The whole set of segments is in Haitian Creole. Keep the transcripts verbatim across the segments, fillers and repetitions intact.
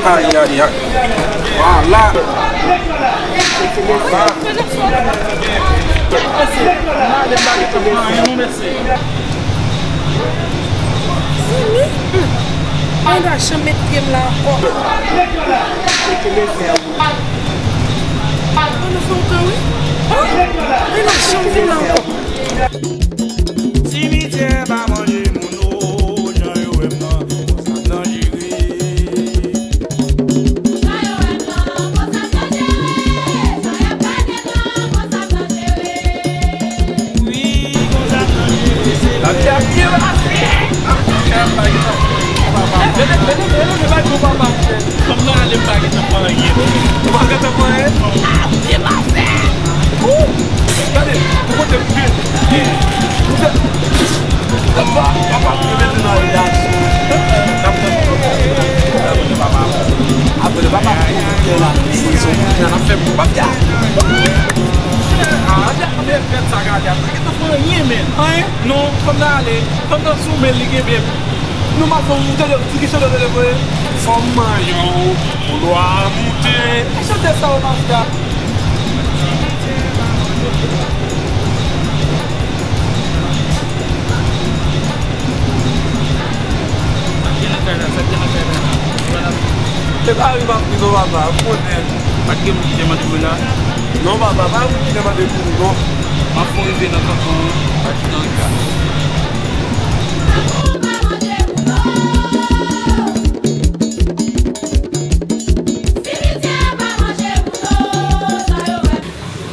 Ay, ay, ay. Vwala. Zanmi, hmm. Mwen pa janm met pye m la ankò. An nou fè yon tan, wi. Oh, mwen pa janm vin la ankò. Simityè pa manje moun, o, jan yo wè m nan, konsa m nan jere. Wi, konsa m nan jere, se vre. Lavi a byen pase. Mete, mete, mete, mete, mete, papa. Fanm nan ale, m pa gentan fè anyen. Ou pa gentan fè anyen? Byen pase. Ou! Gade, ou kote m ye. Ou te, papa, papa, mete nan relasyon. N ap fè papa. Apre le papa, la, se yon kounye a n ap fè pou papa. Ah, gade, fè sa, gade, pa gentan fè anyen, men. Anyen? Non, fanm nan ale. Fanm nan sou men li kenbe m. Nou mache, ou tande, ou di ki chante w tande voye? Fanm manyen w, boulwa a moute. E chante sa w mafya. Sa gen nan kay la, sa gen nan kay la. E pa ri m ap ri non, papa, m konnen. Pa t gen moun ki te mande pou la? Non, papa, pa gen moun ki te mande pou nou, non. M ap fè w rive nan kanton an, pa kite anyen.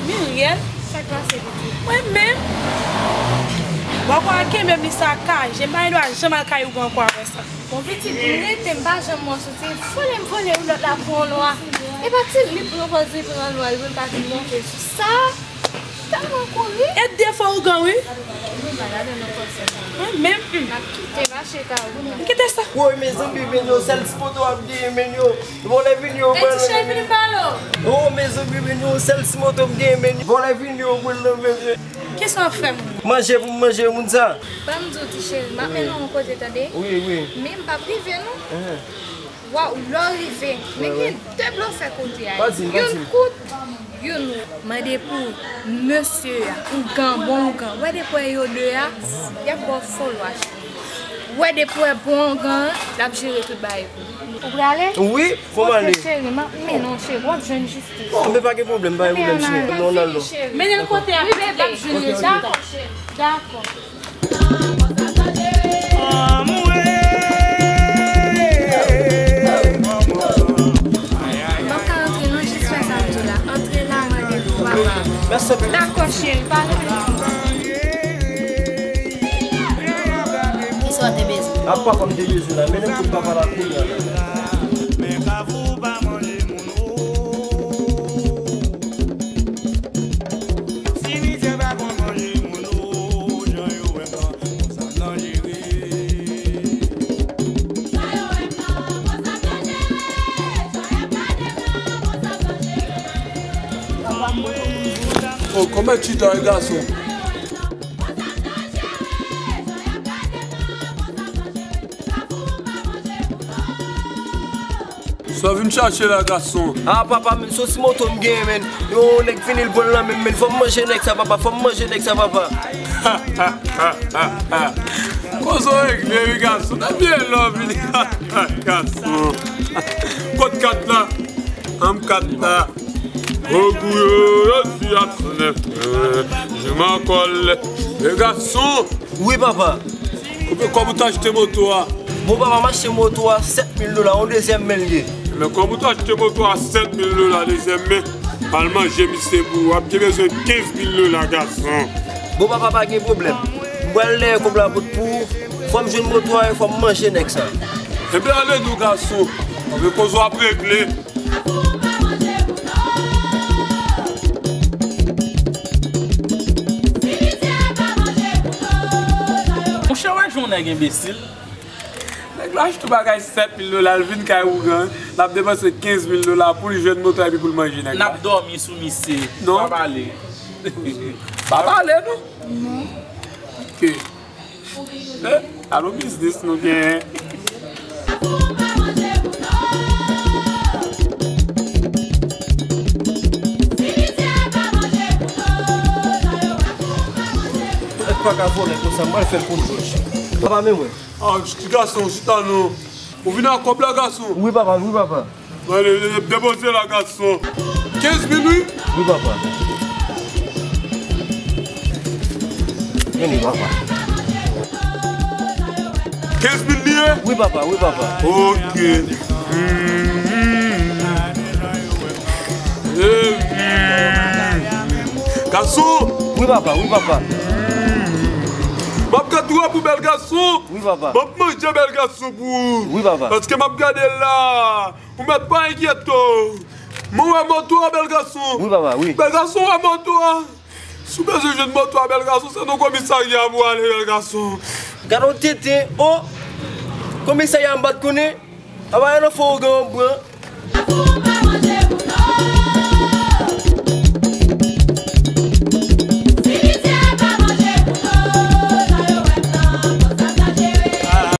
Miryèl, sa k pase, pitit? Mwen menm? Bò kwa kenbe m li sakaje, m pa gen dwa janm al kay ougan ankò apre sa. Bon, pitit, m rete, m pa janm wè w soti. Vole m vole, yon lòt la pran lwa. E pa ti li pran pòz li pran lwa, li pou l pa vin monte sou sa. Tèlman kouri. E defo ougan, wi. Nou pa gade nan kòsèt la. Mwen menm, hmm. N ap kite mache ka ougan. Kite sa. Woy, mezanmi, men yon sèl ti moto ap genyen, men yo. Vòlè vini yo. E ti chèn vini pale w. Oh, mezanmi, men yon sèl ti moto m genyen, men vòlè vini yo pran nan men. Kisa w ap fè moun? Manje pou m manje moun sa. Ban m di w ti cheri, m ap mennen w yon kote tande. Wi, wi. Men m p ap rive non. Waw, lè w rive, men gen de blofè kote a. Youn kout, youn wou. Mande pou mesye a, ougan, bon ougan. Wè depi w wè yo de a, y ap ba w fo lwa cheri. Wè depi w wè bon ougan an, l ap jere tout bagay pou ou. Ou prale? Wi, fò m ale. Ok cheri, m ap mennen w cheri, w ap jwenn jistis. Non, men pa gen pwoblèm, pa gen pwoblèm cheri. Non, non, non. Mennen l kote a, l ap jwenn jistis. Dakò cheri, dakò. Ou p ap ka antre non, jis fè sa m di w la. Antre la, mande pou papa. Dakò cheri, pale. Kisa w te bezwen? A papa m te bezwen la, mennen m kot papa la kounye a la. Simityè pa konn manje moun, o, jan yo wè m nan, konsa m nan jere. Oh, kòman chita e gason? Sa w vin chache la, gason? Ah, papa, men se yon ti moto m genyen, men. Yon nèg vini, l pran l nan men m, men fò m manje nèg sa, papa, fò m manje nèg sa, papa. Koze w regle, wi, gason. Nan byen lò vini. Gason. Kot kat la? Anm kat la. Ogou yo, yo di ap sonnen. Je m'en colle. E gason. Wi, papa. Konbyen kòb ou t achte moto a? Bon, papa, m achte moto a sèt mil dola, yon dezyèm men l ye. Men kòb ou t achte moto a sèt mil dola, dezyèm men, al manje misye pou w ap gen bezwen kenz mil dola, gason. Bon, papa, pa gen pwoblèm. M pral dèyè kòb la pot pou ou. Fò m jwenn moto a e fò m manje nèg sa. Ebyen, ale nou, gason. Anben koze w ap regle. Monchè, w wè jan yon nèg enbesil. Nèg la achte yon bagay sèt mil dola, l vin kay ougan, l ap depanse kenz mil dola pou l jwenn moto epi pou l manje nèg la. N ap dòmi sou misye. Non. Pa pale. Pa pale, non. Non. Ok. Eh, alo biznis nou genyen. Pa ka vòlè konsa, m pral fè l konn dòj. Papa, men mwen. Ah, ti gason, chita non. Ou vin ak kòb la, gason? Wi, papa, wi, papa. Mwen, de-, de-, depoze la, gason. Kenz mil, wi? Wi, papa. Men li, papa. Kenz mil li ye? Wi, papa, wi, papa. Ok. Hmm. Eh, hmm. Gason! Wi, papa, wi, papa. M ap gade ou pou bèl gason. Wi, papa. M ap manje bèl gason pou ou. Wi, papa. Paske m ap gade l la. Ou mèt pa enkyete w. Mwen wè moto a, bèl gason. Wi, papa, wi. Bèl gason, wè moto a. Si w bezwen jwenn moto a, bèl gason, se nan komisarya pou w ale, bèl gason. Gade yon tenten, o! Komisarya m pa t konnen. Apa e nan fon ougan w pran?